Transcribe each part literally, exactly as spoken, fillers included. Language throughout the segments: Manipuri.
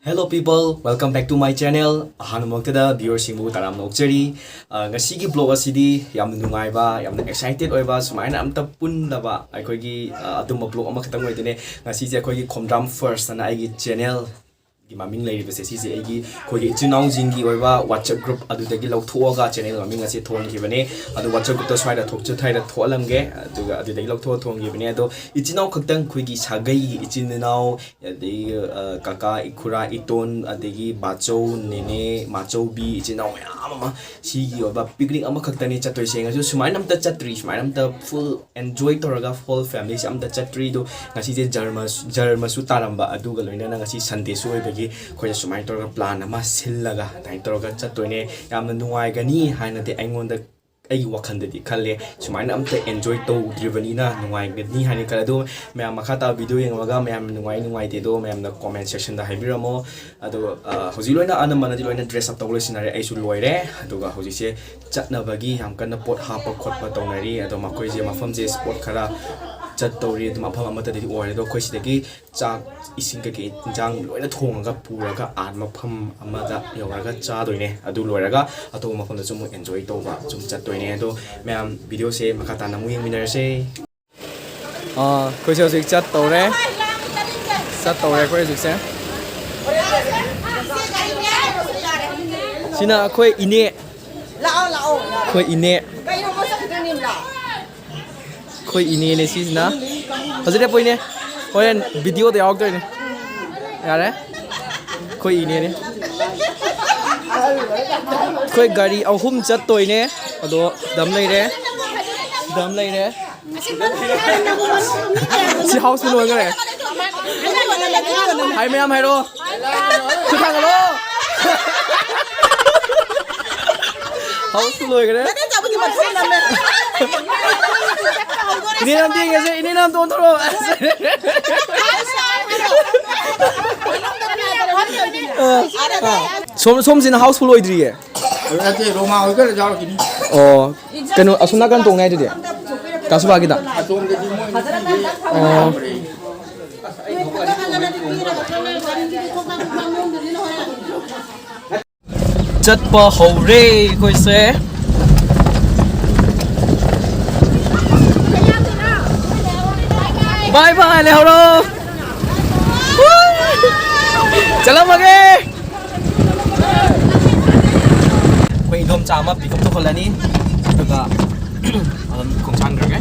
Hello people, welcome back to my channel. ꯑꯍꯥꯟꯕꯃꯛꯇꯗ viewerꯁꯤꯡꯕꯨ ꯇꯔꯥꯝꯅ ꯑꯣꯛꯆꯔꯤ꯫ ꯑ, ꯉꯁꯤꯒꯤ vlog ꯑꯁꯤꯗꯤ ꯌꯥꯝꯅ ꯅꯨꯡꯉꯥꯏꯕ, ꯌꯥꯝꯅ excited ꯑꯣꯏꯕ, ꯁꯨꯃꯥꯏꯅ ꯑꯝꯇ ꯄꯨꯟꯗꯕ ꯑꯩꯈꯣꯏꯒꯤ, ꯑ, ꯑꯗꯨꯝꯕ vlog ꯑꯃꯈꯛꯇꯪ ꯑꯣꯏꯗꯣꯏꯅꯦ꯫ ꯉꯁꯤꯁꯦ ꯑꯩꯈꯣꯏꯒꯤ ꯈꯣꯝꯗ꯭ꯔꯥꯝ First ꯑꯅ ꯑꯩꯒꯤ channelꯒꯤ ꯃꯃꯤꯡ ꯂꯩꯔꯤꯕꯁꯦ, ꯁꯤꯁꯦ ꯑꯩꯒꯤ, ꯑꯩꯈꯣꯏꯒꯤ ꯏꯆꯤꯟ ꯏꯅꯥꯎꯁꯤꯡꯒꯤ ꯑꯣꯏꯕ WhatsApp group ꯑꯗꯨꯗꯒꯤ ꯂꯧꯊꯣꯛꯑꯒ channel ꯃꯃꯤꯡ ꯑꯁꯦ ꯊꯣꯟꯈꯤꯕꯅꯦ꯫ ꯑꯗꯣ WhatsApp groupꯇ ꯁ꯭ꯋꯥꯏꯗ ꯊꯣꯛꯆ-, ꯁ꯭ꯋꯥꯏꯗ ꯊꯣꯛꯍꯜꯂꯝꯒꯦ꯫ ꯑꯗꯨꯒ ꯑꯗꯨꯗꯒꯤ ꯂꯧꯊꯣꯛꯑ ꯊꯣꯟꯈꯤꯕꯅꯦ꯫ ꯑꯗꯣ ꯏꯆꯤꯟ ꯏꯅꯥꯎ ꯈꯛꯇꯪ, ꯑꯩꯈꯣꯏꯒꯤ ꯁꯥꯒꯩꯒꯤ ꯏꯆꯤꯟ ꯏꯅꯥꯎ, ꯑꯗꯒꯤ, ꯑ, ꯀꯀꯥ, ꯏꯈꯨꯔꯥ, ꯏꯇꯣꯟ, ꯑꯗꯒꯤ ꯕꯥꯆꯧ, ꯅꯦꯅꯦ, ꯃꯥꯆꯧꯕꯤ, ꯏꯆꯤꯟ ꯏꯅꯥꯎ ꯃꯌꯥꯝ ꯑꯃ ꯁꯤꯒꯤ ꯑꯣꯏꯕ picnic ꯑꯃꯈꯛꯇꯅꯤ ꯆꯠꯇꯣꯏꯁꯦ꯫ ꯉꯁꯤ ꯁꯨꯃꯥꯏꯅ ꯑꯝꯇ ꯆꯠꯇ꯭ꯔꯤ, ꯁꯨꯃꯥꯏꯅ ꯑꯝꯇ full enjoy ꯇꯧꯔꯒ whole familyꯁꯦ ꯑꯝꯇ ꯆꯠꯇ꯭ꯔꯤ꯫ ꯑꯗꯣ ꯉꯁꯤꯁꯦ ꯖꯔꯃꯁ-, ꯖꯔꯃꯁꯨ ꯇꯥꯔꯝꯕ, ꯑꯗꯨꯒ ꯂꯣꯏꯅꯅ ꯉꯁꯤ Sundayꯁꯨ ꯑꯣꯏꯕꯒꯤ ꯑꯩꯈꯣꯏꯅ ꯁꯨꯃꯥꯏꯅ ꯇꯧꯔꯒ plan ꯑꯃ ꯁꯤꯜꯂꯒ ꯑꯗꯨꯃꯥꯏꯅ ꯇꯧꯔꯒ ꯆꯠꯇꯣꯏꯅꯦ꯫ ꯌꯥꯝꯅ ꯅꯨꯡꯉꯥꯏꯒꯅꯤ ꯍꯥꯏꯅꯗꯤ ꯑꯩꯉꯣꯟꯗ, ꯑꯩꯒꯤ ꯋꯥꯈꯜꯗꯗꯤ ꯈꯜꯂꯦ꯫ ꯁꯨꯃꯥꯏꯅ ꯑꯝꯇ enjoy ꯇꯧꯗ꯭ꯔꯤꯕꯅꯤꯅ ꯅꯨꯡꯉꯥꯏꯒꯅꯤ ꯍꯥꯏꯅ ꯈꯜꯂꯦ꯫ ꯑꯗꯣ ꯃꯌꯥꯝ ꯃꯈꯥ ꯇꯥꯕ video ꯌꯦꯡꯉꯒ ꯃꯌꯥꯝ ꯅꯨꯡꯉꯥꯏ ꯅꯨꯡꯉꯥꯏꯇꯦꯗꯣ ꯃꯌꯥꯝꯅ comment sectionꯗ ꯍꯥꯏꯕꯤꯔꯝꯃꯣ꯫ ꯑꯗꯣ, ꯑ, ꯍꯧꯖꯤꯛ ꯂꯣꯏꯅ ꯑꯅꯝꯕꯅꯗꯤ ꯂꯣꯏꯅ dress up ꯇꯧꯕ ꯂꯣꯏꯁꯤꯟꯅꯔꯦ꯫ ꯑꯩꯁꯨ ꯂꯣꯏꯔꯦ꯫ ꯑꯗꯨꯒ ꯍꯧꯖꯤꯛꯁꯦ ꯆꯠꯅꯕꯒꯤ ꯌꯥꯝ ꯀꯟꯅ ꯄꯣꯠ ꯍꯥꯞꯄ ꯈꯣꯠꯄ ꯇꯧꯅꯔꯤ꯫ ꯑꯗꯣ ꯃꯈꯣꯏꯁꯦ ꯃꯐꯝꯁꯦ spot ꯈꯔ ꯆꯠꯇꯧꯔꯤ꯫ ꯑꯗꯨꯝ ꯃꯐꯝ ꯑꯃꯠꯇꯗꯤ ꯑꯣꯏꯔꯦ꯫ ꯑꯗꯣ ꯑꯩꯈꯣꯏ ꯁꯤꯗꯒꯤ ꯆꯥꯛ, ꯏꯁꯤꯡ ꯀꯩꯀꯩ, ꯏꯟꯖꯥꯡ ꯂꯣꯏꯅ ꯊꯣꯡꯉꯒ ꯄꯨꯔꯒ ꯑꯥ ꯃꯐꯝ ꯑꯃꯗ ꯌꯧꯔꯒ ꯆꯥꯗꯣꯏꯅꯦ꯫ ꯑꯗꯨ ꯂꯣꯏꯔꯒ ꯑꯇꯣꯞꯄ ꯃꯐꯝꯗꯁꯨ ꯑꯃꯨꯛ enjoy ꯇꯧꯕ ꯁꯨꯝ ꯆꯠꯇꯣꯏꯅꯦ꯫ ꯑꯗꯣ ꯃꯌꯥꯝ videoꯁꯦ ꯃꯈꯥ ꯇꯥꯅ ꯑꯃꯨꯛ ꯌꯦꯡꯃꯤꯟꯅꯔꯁꯦ꯫ ꯑꯥ, ꯑꯩꯈꯣꯏꯁꯦ ꯍꯧꯖꯤꯛ ꯆꯠꯇꯧꯔꯦ꯫ ꯆꯠꯇꯧꯔꯦ ꯑꯩꯈꯣꯏ ꯍꯧꯖꯤꯛꯁꯦ꯫ ꯁꯤꯅ ꯑꯩꯈꯣꯏ ꯏꯅꯦ꯫ ꯂꯥꯛꯑꯣ, ꯂꯥꯛꯑꯣ꯫ ꯑꯩꯈꯣꯏ ꯏꯅꯦ꯫ ꯀꯩꯅꯣ ꯃꯁꯛ ꯈꯤꯇꯪ ꯅꯦꯝꯂꯥ? ꯑꯩꯈꯣꯏ ꯏꯅꯦꯅꯦ ꯁꯤꯁꯤꯅ꯫ ꯐꯖꯗꯦ ꯄꯣꯏꯅꯦ꯫ ꯍꯣꯔꯦꯟ videoꯗ ꯌꯥꯎꯔꯛꯇꯣꯏꯅꯦ꯫ ꯌꯥꯔꯦ꯫ ꯑꯩꯈꯣꯏ ꯏꯅꯦꯅꯦ꯫ ꯑꯩꯈꯣꯏ ꯒꯥꯔꯤ ꯑꯍꯨꯝ ꯆꯠꯇꯣꯏꯅꯦ꯫ ꯑꯗꯣ ꯗꯝ ꯂꯩꯔꯦ꯫ ꯗꯝ ꯂꯩꯔꯦ꯫ ꯁꯤ houseful ꯑꯣꯏꯈꯔꯦ꯫ ꯍꯥꯏ ꯃꯌꯥꯝ ꯍꯥꯏꯔꯣ꯫ ꯈꯨꯠ ꯊꯥꯡꯒꯠꯂꯣ꯫ Houseful ꯑꯣꯏꯈꯔꯦ꯫ ꯏꯅꯦ ꯅꯝ ꯌꯦꯡꯒꯦꯁꯦ, ꯏꯅꯦ ꯅꯝ ꯑꯣꯟꯊꯣꯔꯛꯑꯣ꯫ ꯁꯣꯝ, ꯁꯣꯝꯁꯤꯅ houseful ꯑꯣꯏꯗ꯭ꯔꯤꯌꯦ꯫ ꯅꯠꯇꯦ, ꯔꯣꯃꯥ ꯍꯣꯏ ꯈꯔ ꯌꯥꯎꯔꯛꯈꯤꯅꯤ꯫ ꯑꯣ, ꯀꯩꯅꯣ, ꯑꯁꯣꯝ ꯅꯥꯀꯟ ꯇꯣꯡꯅꯤ ꯍꯥꯏꯗꯨꯗꯤ? ꯀꯥꯁꯨꯕꯥꯒꯤꯗ? ꯑꯁꯣꯝꯗꯗꯤ ꯃꯣꯏ ꯑꯣ꯫ ꯆꯠꯄ ꯍꯧꯔꯦ ꯑꯩꯈꯣꯏꯁꯦ꯫ ꯕꯥꯏ ꯕꯥꯏ, ꯂꯩꯍꯧꯔꯣ꯫ ꯆꯠꯂꯝꯃꯒꯦ꯫ ꯑꯩꯈꯣꯏ ꯏꯗꯣꯝꯆꯥ ꯑꯃ ꯄꯤꯛ ꯑꯞ ꯇꯧꯈꯠꯂꯅꯤ, ꯑꯗꯨꯒ ꯑꯗꯨꯝ ꯈꯣꯡꯁꯥꯟꯈ꯭ꯔꯒꯦ꯫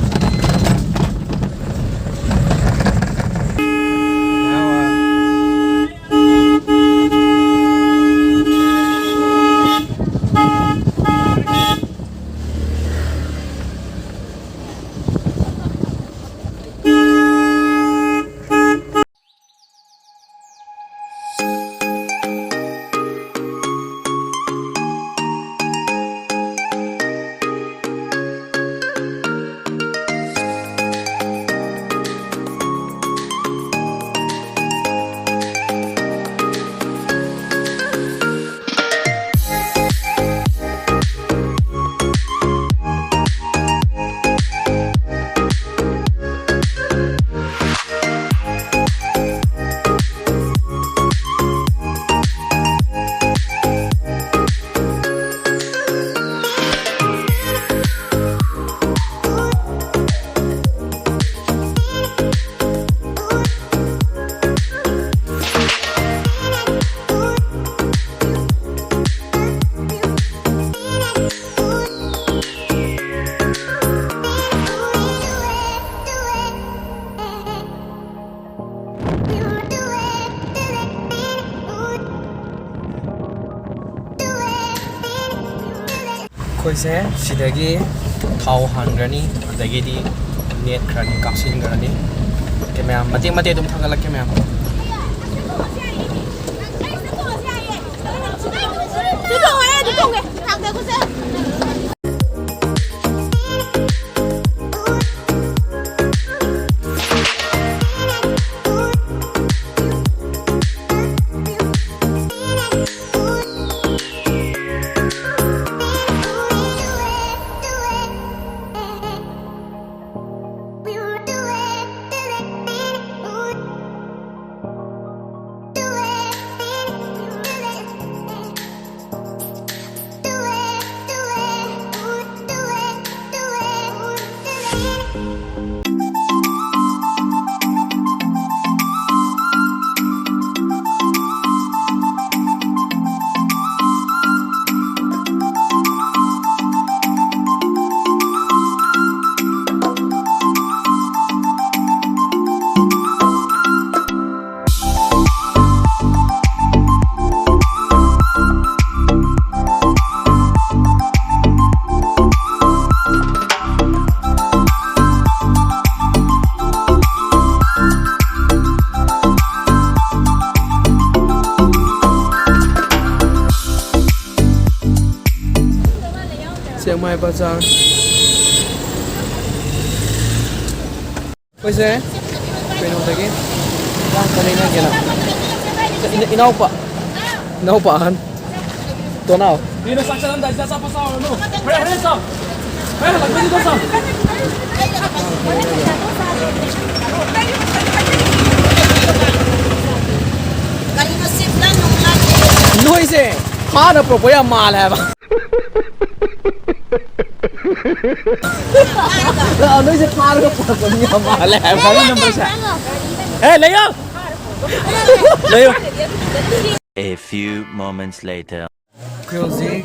ꯑꯩꯈꯣꯏꯁꯦ ꯁꯤꯗꯒꯤ ꯊꯥꯎ ꯍꯥꯟꯈ꯭ꯔꯅꯤ, ꯑꯗꯒꯤꯗꯤ ꯅꯦꯠꯈ꯭ꯔꯅꯤ, ꯀꯥꯞꯁꯤꯟꯈ꯭ꯔꯅꯤ꯫ ꯀꯦꯃꯦꯔꯥ ꯃꯇꯦꯛ ꯃꯇꯦꯛ ꯑꯗꯨꯝ ꯊꯥꯒꯠꯂꯛꯀꯦ ꯃꯌꯥꯝ꯫ ꯃꯥꯏ ꯕꯖꯥꯔ꯫ ꯑꯩꯈꯣꯏꯁꯦ ꯀꯩꯅꯣꯗꯒꯤ ꯏꯟꯖꯥꯡ ꯈꯔ ꯂꯩꯅꯒꯦꯅ꯫ ꯏꯅ-, ꯏꯅꯥꯎꯄꯥ, ꯏꯅꯥꯎꯄꯥ ꯑꯍꯟ ꯇꯣꯅꯥꯎ꯫ ꯀꯩꯅꯣ ꯆꯥꯛ ꯆꯥꯔꯝꯗꯥꯏꯁꯤꯗ ꯑꯆꯥꯄꯣꯠ ꯆꯥꯎꯔꯅꯨ꯫ ꯍꯣꯔꯦꯟ, ꯍꯣꯔꯦꯟ ꯆꯥꯎ꯫ ꯍꯣꯔꯦꯟ ꯍꯜꯂꯛꯄꯩꯗꯨꯗ ꯆꯥꯎ꯫ ꯀꯔꯤꯅꯣ ꯁꯤ ꯐꯤꯂꯝ ꯅꯨꯡꯂꯥꯡ? ꯅꯣꯏꯁꯦ ꯐꯥꯅ ꯄꯨꯔꯛꯄ ꯌꯥꯝ ꯃꯥꯜꯂꯦ ꯍꯥꯏꯕ꯫ ꯑ, ꯅꯣꯏꯁꯦ ꯐꯥꯔꯒ ꯄꯨꯔꯛꯄ ꯃꯤ ꯌꯥꯝ ꯃꯥꯜꯂꯦ ꯍꯥꯏꯕ꯫ ꯒꯥꯔꯤ ꯅꯝꯕꯔꯁꯦ꯫ ꯑꯦ, ꯂꯩꯌꯣ꯫ ꯂꯩꯌꯣ꯫ A few moments later. ꯑꯩꯈꯣꯏ ꯍꯧꯖꯤꯛ,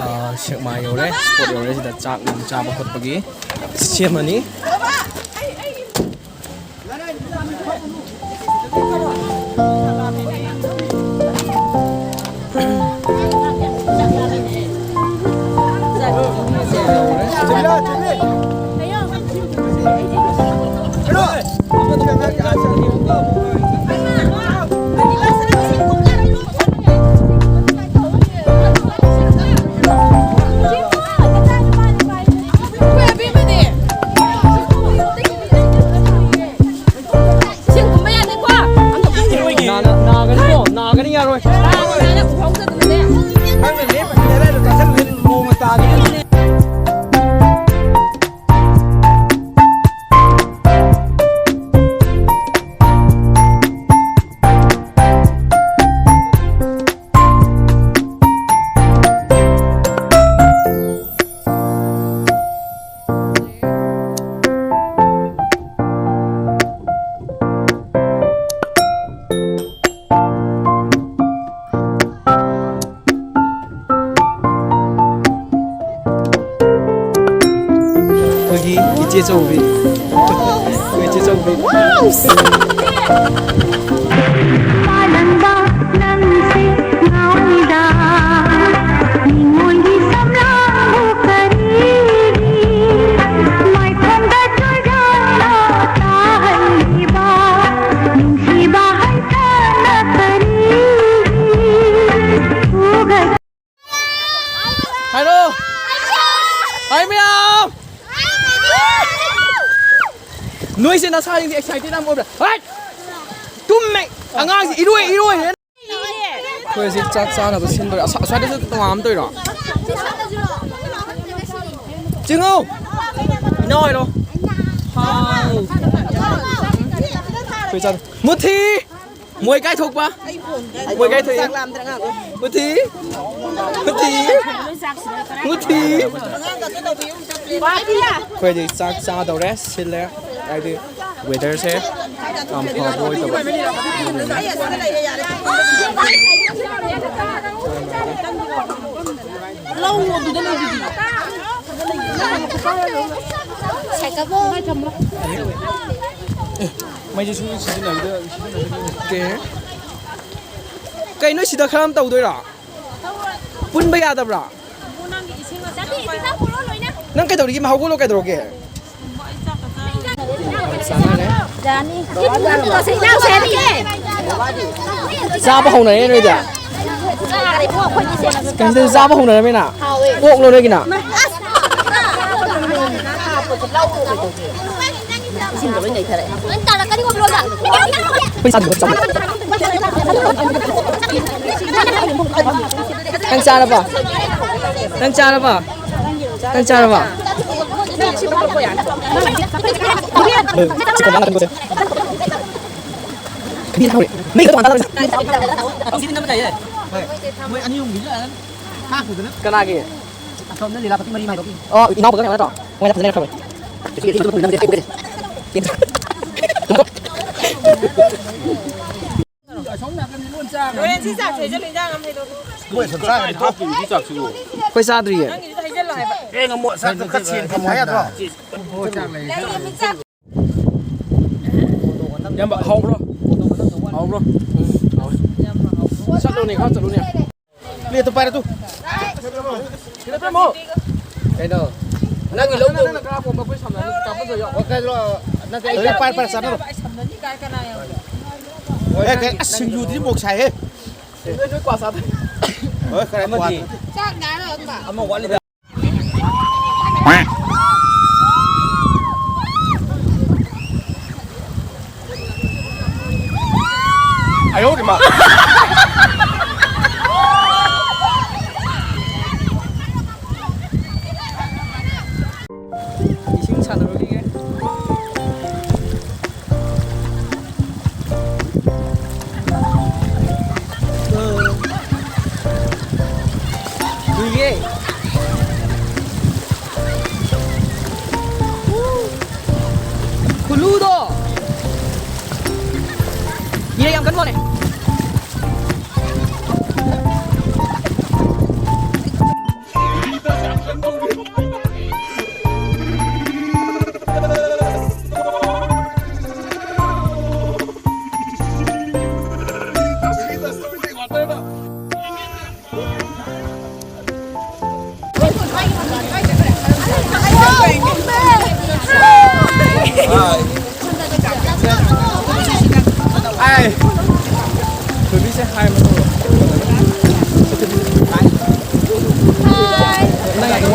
ꯑ, ꯁꯦꯛꯃꯥꯏ ꯌꯧꯔꯦ, ꯁ꯭ꯄꯣꯠ ꯌꯧꯔꯦ꯫ ꯁꯤꯗ ꯆꯥꯛ ꯅꯨꯡ ꯆꯥꯕ ꯈꯣꯠꯄꯒꯤ ꯁꯦꯝꯃꯅꯤ꯫ ꯅꯥ-, ꯅꯥꯒꯅꯤꯀꯣ, ꯅꯥꯒꯅꯤ, ꯌꯥꯔꯣꯏ꯫ ꯅꯪꯅ ꯂꯦꯞꯄ ꯂꯩꯔꯒ ꯆꯥꯁꯤꯜꯂꯨ, ꯅꯣꯡꯃ ꯇꯥꯒꯅꯤ꯫ ꯑꯩꯈꯣꯏꯒꯤ ꯏꯆꯦ ꯆꯧꯕꯤ꯫ ꯑꯩꯈꯣꯏ ꯏꯆꯦ ꯆꯧꯕꯤ꯫ ꯃꯥꯂꯪꯕ ꯅꯪꯁꯦ ꯉꯥꯎꯏꯗ, ꯅꯤꯉꯣꯜꯒꯤ ꯁꯝꯂꯥꯡꯕꯨ ꯀꯔꯤꯒꯤ ꯃꯥꯏꯊꯣꯡꯗ ꯆꯨꯔꯥꯡꯅ ꯇꯥꯍꯜꯂꯤꯕ? ꯅꯨꯡꯁꯤꯕ ꯍꯟꯊꯅ ꯀꯔꯤꯒꯤ ꯐꯨꯒꯠ- ꯍꯥꯏꯔꯣ꯫ ꯅꯁꯥꯁꯤꯡꯁꯦ excited ꯌꯥꯝ ꯑꯣꯏꯕ꯭ꯔꯥ? ꯍꯥꯏꯠ! ꯇꯨꯝꯃꯦ! ꯑꯉꯥꯡꯁꯤ ꯏꯔꯣꯏ, ꯏꯔꯣꯏ! ꯑꯩꯈꯣꯏ ꯍꯧꯖꯤꯛ ꯆꯥꯛ ꯆꯥꯅꯕ ꯁꯤꯟꯗꯣꯏꯔꯣ? ꯑꯁ-, ꯑꯁ꯭ꯋꯥꯏꯗꯁꯨ ꯇꯣꯉꯥꯟ ꯑꯃ ꯇꯧꯔꯤꯔꯣ? ꯆꯤꯡꯉꯨ! ꯏꯅꯥꯎ ꯍꯥꯏꯔꯣ꯫ ꯍꯥꯎ꯫ ꯑꯩꯈꯣꯏ ꯆꯥꯗ-, ꯃꯨꯊꯤ! ꯃꯣꯏ ꯀꯥꯏꯊꯣꯛꯄ꯫ ꯃꯣꯏ ꯀꯥꯏꯊꯣꯛꯏ꯫ ꯃꯨꯊꯤ꯫ ꯃꯨꯊꯤ꯫ ꯃꯨꯊꯤ꯫ ꯑꯩꯈꯣꯏꯗꯤ ꯆꯥꯛ ꯆꯥꯗꯧꯔꯦ, ꯁꯤꯜꯂꯦ꯫ ꯍꯥꯏꯗꯤ weatherꯁꯦ ꯌꯥꯝ ꯐꯕ ꯑꯣꯏꯗꯕ꯫ ꯃꯩꯁꯦ ꯁꯨꯡꯁꯤꯟ ꯁꯤꯖꯤꯟꯅꯕꯤꯗ꯫ ꯀꯦ꯫ ꯀꯩꯅꯣ ꯁꯤꯗ ꯈꯔ ꯑꯃ ꯇꯧꯗꯣꯏꯔꯣ? ꯄꯨꯟꯕ ꯌꯥꯗꯕ꯭ꯔꯥ? ꯅꯪ ꯀꯩꯗꯧꯔꯤꯒꯦ? ꯍꯧꯒꯠꯂꯣ, ꯀꯩꯗꯧꯔꯒꯦ? ꯆꯥꯕ ꯍꯧꯅꯔꯦ ꯅꯣꯏꯗꯤ? ꯀꯩꯅꯣ ꯆꯥꯕ ꯍꯧꯅꯔꯃꯤꯅ? ꯑꯣꯛꯂꯣ ꯅꯣꯏꯒꯤꯅ? ꯏꯁꯤꯡꯗ ꯂꯣꯏ ꯅꯩꯊꯔꯦ꯫ ꯅꯪ ꯆꯥꯔꯕꯣ? ꯅꯪ ꯆꯥꯔꯕꯣ? ꯅꯪ ꯆꯥꯔꯕꯣ? ꯀꯅꯥꯒꯤ? ꯑꯣ, ꯏꯅꯥꯎꯄꯥꯒ ꯀꯩꯅꯣ ꯅꯠꯇ꯭ꯔꯣ? ꯃꯣꯏꯅ ꯐꯖꯅ ꯂꯩꯔꯛꯈ꯭ꯔꯕꯅꯤ꯫ ꯍꯣꯔꯦꯟ ꯁꯤ ꯆꯥꯛꯁꯦ ꯍꯩꯖꯜꯂꯨ, ꯏꯟꯖꯥꯡ ꯑꯃ ꯍꯩꯗꯣꯛꯀꯦ꯫ ꯑꯩꯈꯣꯏ ꯆꯥꯗ꯭ꯔꯤꯌꯦ꯫ ꯅꯪꯒꯤꯁꯨ ꯍꯩꯖꯜꯂꯣ ꯍꯥꯏꯕ꯫ ꯆꯥꯛꯇꯣ ꯈꯔ ꯆꯦꯟ ꯊꯝꯃꯣ ꯌꯥꯗ꯭ꯔꯣ? ꯂꯩꯌꯦ, ꯃꯤ ꯆꯥꯛ ꯏꯌꯥꯝꯕ, ꯍꯥꯎꯕ꯭ꯔꯣ? ꯍꯥꯎꯕ꯭ꯔꯣ? ꯎꯝ, ꯍꯥꯎꯋꯦ꯫ ꯆꯠꯂꯨꯅꯦ, ꯈꯔ ꯆꯠꯂꯨꯅꯦ꯫ ꯄ꯭ꯂꯦꯠꯇꯣ ꯄꯥꯏꯔꯣ ꯇꯨ꯫ ꯀꯩꯅꯣ? ꯅꯪꯒꯤ ꯂꯧꯗꯣ꯫ ꯅꯪꯅ ꯈꯔ ꯄꯣꯝꯕ ꯑꯩꯈꯣꯏ ꯁꯝꯅ ꯀꯥꯞꯄꯁꯨ ꯌꯥꯎ꯫ ꯑꯣ, ꯀꯩꯅꯣ? ꯅꯠꯇꯦ, ꯑꯩ ꯄꯥꯏꯔꯣ, ꯄꯥꯏꯔꯣ, ꯆꯥꯅꯔꯣ꯫ ꯑꯦ, ꯀꯩ-, ꯑꯁ, ꯁꯤꯡꯖꯨꯗꯨꯗꯤ ꯃꯣꯛ ꯁꯥꯏꯍꯦ꯫ ꯅꯣꯏ, ꯅꯣꯏ ꯀ꯭ꯋꯥ ꯆꯥꯗ꯭ꯔꯤ? ꯍꯣꯏ, ꯈꯔ ꯑꯃꯗꯤ ꯀ꯭ꯋꯥ꯫ ꯆꯥꯛ ꯉꯥꯏꯔꯣ, ꯑꯗꯨꯒ꯫ ꯑꯃ ꯋꯥꯠꯂꯤꯗ꯫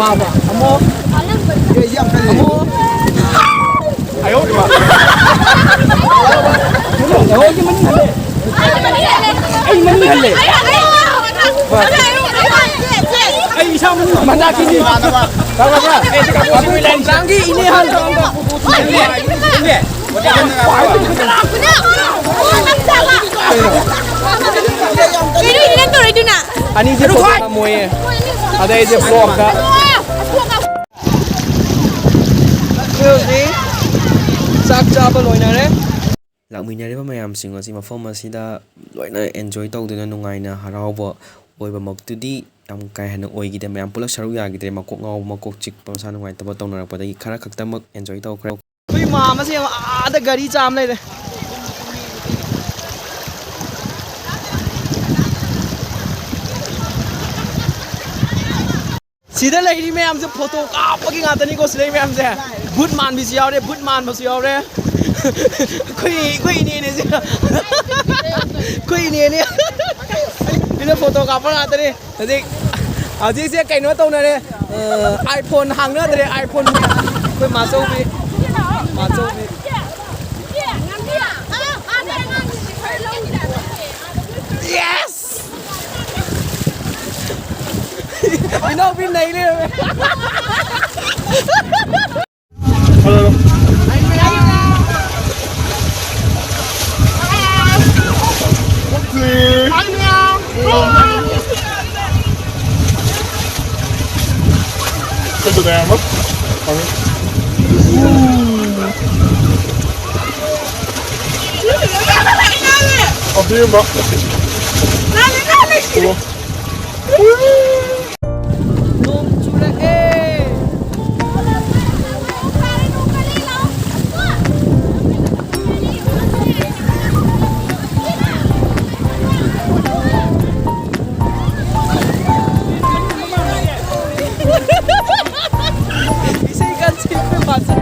ꯑꯃꯨꯛ꯫ ꯑꯃꯨꯛ꯫ ꯑꯩ ꯃꯅꯤꯡ ꯍꯜꯂꯦ꯫ ꯑꯩ ꯃꯅꯤꯡ ꯍꯜꯂꯦ꯫ ꯑꯩ ꯏꯁꯥ ꯃꯅꯨꯡ ꯃꯅꯥꯛꯀꯤꯅꯤ꯫ ꯈꯪꯉꯕ꯭ꯔꯥ? ꯅꯪꯒꯤ ꯏꯅꯦ ꯍꯜ꯫ ꯀꯩꯅꯣ ꯏꯅꯦ ꯅꯪ ꯇꯧꯔꯛꯏꯗꯨꯅ? ꯑꯅꯤꯁꯦ ꯐꯣꯇꯣ ꯅꯝꯃꯣꯌꯦ꯫ ꯑꯗꯩ ꯑꯩꯁꯦ ꯕ꯭ꯂꯣꯛꯇ꯫ ꯍꯧꯖꯤꯛ ꯆꯥꯛ ꯆꯥꯕ ꯂꯣꯏꯅꯔꯦ꯫ ꯂꯥꯛꯃꯤꯟꯅꯔꯤꯕ ꯃꯌꯥꯝꯁꯤꯡ ꯑꯁꯤ ꯃꯐꯝ ꯑꯁꯤꯗ ꯂꯣꯏꯅ ꯑꯦꯟꯖꯣꯏ ꯇꯧꯗꯨꯅ ꯅꯨꯡꯉꯥꯏꯅ ꯍꯔꯥꯎꯕ ꯑꯣꯏꯕꯃꯛꯇꯨꯗꯤ ꯌꯥꯝ ꯀꯥ ꯍꯦꯟꯅ ꯑꯣꯏꯈꯤꯗꯦ꯫ ꯃꯌꯥꯝ ꯄꯨꯂꯞ ꯁꯔꯨꯛ ꯌꯥꯈꯤꯗ꯭ꯔꯦ꯫ ꯃꯀꯣꯛ ꯉꯥꯎꯕ, ꯃꯀꯣꯛ ꯆꯤꯛꯄ, ꯃꯁꯥ ꯅꯨꯡꯉꯥꯏꯇꯕ ꯇꯧꯅꯔꯛꯄꯗꯒꯤ ꯈꯔ ꯈꯛꯇꯃꯛ ꯑꯦꯟꯖꯣꯏ ꯇꯧꯈ꯭ꯔꯦ꯫ ꯑꯩꯈꯣꯏ ꯃꯥꯝꯃ ꯑꯁꯤ ꯑꯥꯗ ꯒꯥꯔꯤ ꯆꯥꯝ ꯂꯩꯔꯦ꯫ ꯁꯤꯗ ꯂꯩꯔꯤ ꯃꯌꯥꯝꯁꯦ ꯐꯣꯇꯣ ꯀꯥꯞꯄꯒꯤ ꯉꯥꯛꯇꯅꯤꯀꯣ꯫ ꯁꯤꯗ ꯂꯩꯔꯤ ꯃꯌꯥꯝꯁꯦ ꯕꯨꯠ ꯃꯥꯟꯕꯤꯁꯨ ꯌꯥꯎꯔꯦ, ꯕꯨꯠ ꯃꯥꯟꯕꯁꯨ ꯌꯥꯎꯔꯦ꯫ ꯑꯩꯈꯣꯏ, ꯑꯩꯈꯣꯏ ꯏꯅꯦꯅꯦ ꯁꯤ꯫ ꯑꯩꯈꯣꯏ ꯏꯅꯦꯅꯦ꯫ ꯁꯤꯗ ꯐꯣꯇꯣ ꯀꯥꯞꯄ ꯉꯥꯛꯇꯅꯤ꯫ ꯍꯧꯖꯤꯛ, ꯍꯧꯖꯤꯛꯁꯦ ꯀꯩꯅꯣ ꯇꯧꯅꯔꯦ꯫ ꯑꯥꯏꯐꯣꯟ ꯍꯥꯡꯅꯗ꯭ꯔꯦ, ꯑꯥꯏꯐꯣꯟ꯫ ꯑꯩꯈꯣꯏ ꯃꯥꯆꯧꯕꯤ, ꯃꯥꯆꯧꯕꯤ꯫ Yes! ꯏꯅꯥꯎꯄꯤ ꯅꯩ ꯂꯩꯔꯝꯃꯦ꯫ ꯑꯕꯦꯝꯃ꯫ ꯅꯣꯡ ꯆꯨꯔꯛꯑꯦ꯫ ꯏꯁꯩ ꯀꯟ ꯁꯤꯟꯕ ꯃꯥꯁꯨ꯫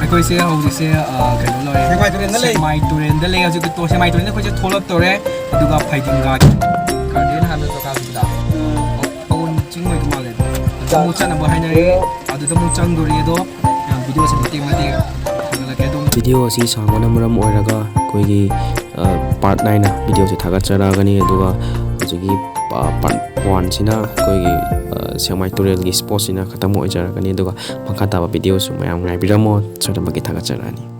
ꯑꯩꯈꯣꯏꯁꯦ ꯍꯧꯖꯤꯛꯁꯦ, ꯑ, ꯀꯩꯅꯣ ꯂꯣꯏꯔꯦ꯫ ꯁꯦꯛꯃꯥꯏ ꯇꯨꯔꯦꯜꯗ ꯂꯩ꯫ ꯁꯦꯛꯃꯥꯏ ꯇꯨꯔꯦꯜꯗ ꯂꯩ ꯍꯧꯖꯤꯛ꯫ ꯁꯦꯛꯃꯥꯏ ꯇꯨꯔꯦꯜꯗ ꯑꯩꯈꯣꯏꯁꯦ ꯊꯣꯛꯂꯛꯇꯧꯔꯦ꯫ ꯑꯗꯨꯒ ꯐꯩꯗꯤꯡꯒꯥ ꯒꯥꯔꯗꯦꯟ ꯍꯥꯏꯕ ꯖꯒꯥꯗꯨꯗ ꯄꯥꯎꯟ ꯆꯤꯡ ꯑꯣꯏꯗꯧ ꯃꯥꯜꯂꯦ꯫ ꯑꯗꯨꯗ ꯑꯃꯨꯛ ꯆꯠꯅꯕ ꯍꯥꯏꯅꯔꯤ꯫ ꯑꯗꯨꯗ ꯑꯃꯨꯛ ꯆꯪꯗꯣꯔꯤ ꯑꯗꯣ, ꯃꯌꯥꯝ ꯚꯤꯗꯤꯑꯣꯁꯦ ꯃꯇꯦꯛ ꯃꯇꯦꯛ ꯊꯥꯒꯠꯂꯛꯀꯦ ꯑꯗꯨꯝ꯫ ꯚꯤꯗꯤꯑꯣ ꯑꯁꯤ ꯁꯥꯡꯕꯅ ꯃꯔꯝ ꯑꯣꯏꯔꯒ ꯑꯩꯈꯣꯏꯒꯤ, ꯑ, ꯄꯥꯔꯠ ꯅꯥꯏꯅ ꯚꯤꯗꯤꯑꯣꯁꯦ ꯊꯥꯒꯠꯆꯔꯛꯑꯒꯅꯤ꯫ ꯑꯗꯨꯒ ꯍꯧꯖꯤꯛꯀꯤ, ꯑ, ꯄꯥꯔꯠ ꯋꯥꯟꯁꯤꯅ ꯑꯩꯈꯣꯏꯒꯤ, ꯑ, ꯁꯦꯛꯃꯥꯏ ꯇꯨꯔꯦꯜꯒꯤ ꯁ꯭ꯄꯣꯠꯁꯤꯅ ꯈꯛꯇꯃꯛ ꯑꯣꯏꯖꯔꯛꯀꯅꯤ꯫ ꯑꯗꯨꯒ ꯃꯈꯥ ꯇꯥꯕ ꯚꯤꯗꯤꯑꯣꯁꯨ ꯃꯌꯥꯝ ꯉꯥꯏꯕꯤꯔꯝꯃꯣ, ꯁꯣꯏꯗꯅꯃꯛꯀꯤ ꯊꯥꯒꯠꯆꯔꯛꯑꯅꯤ꯫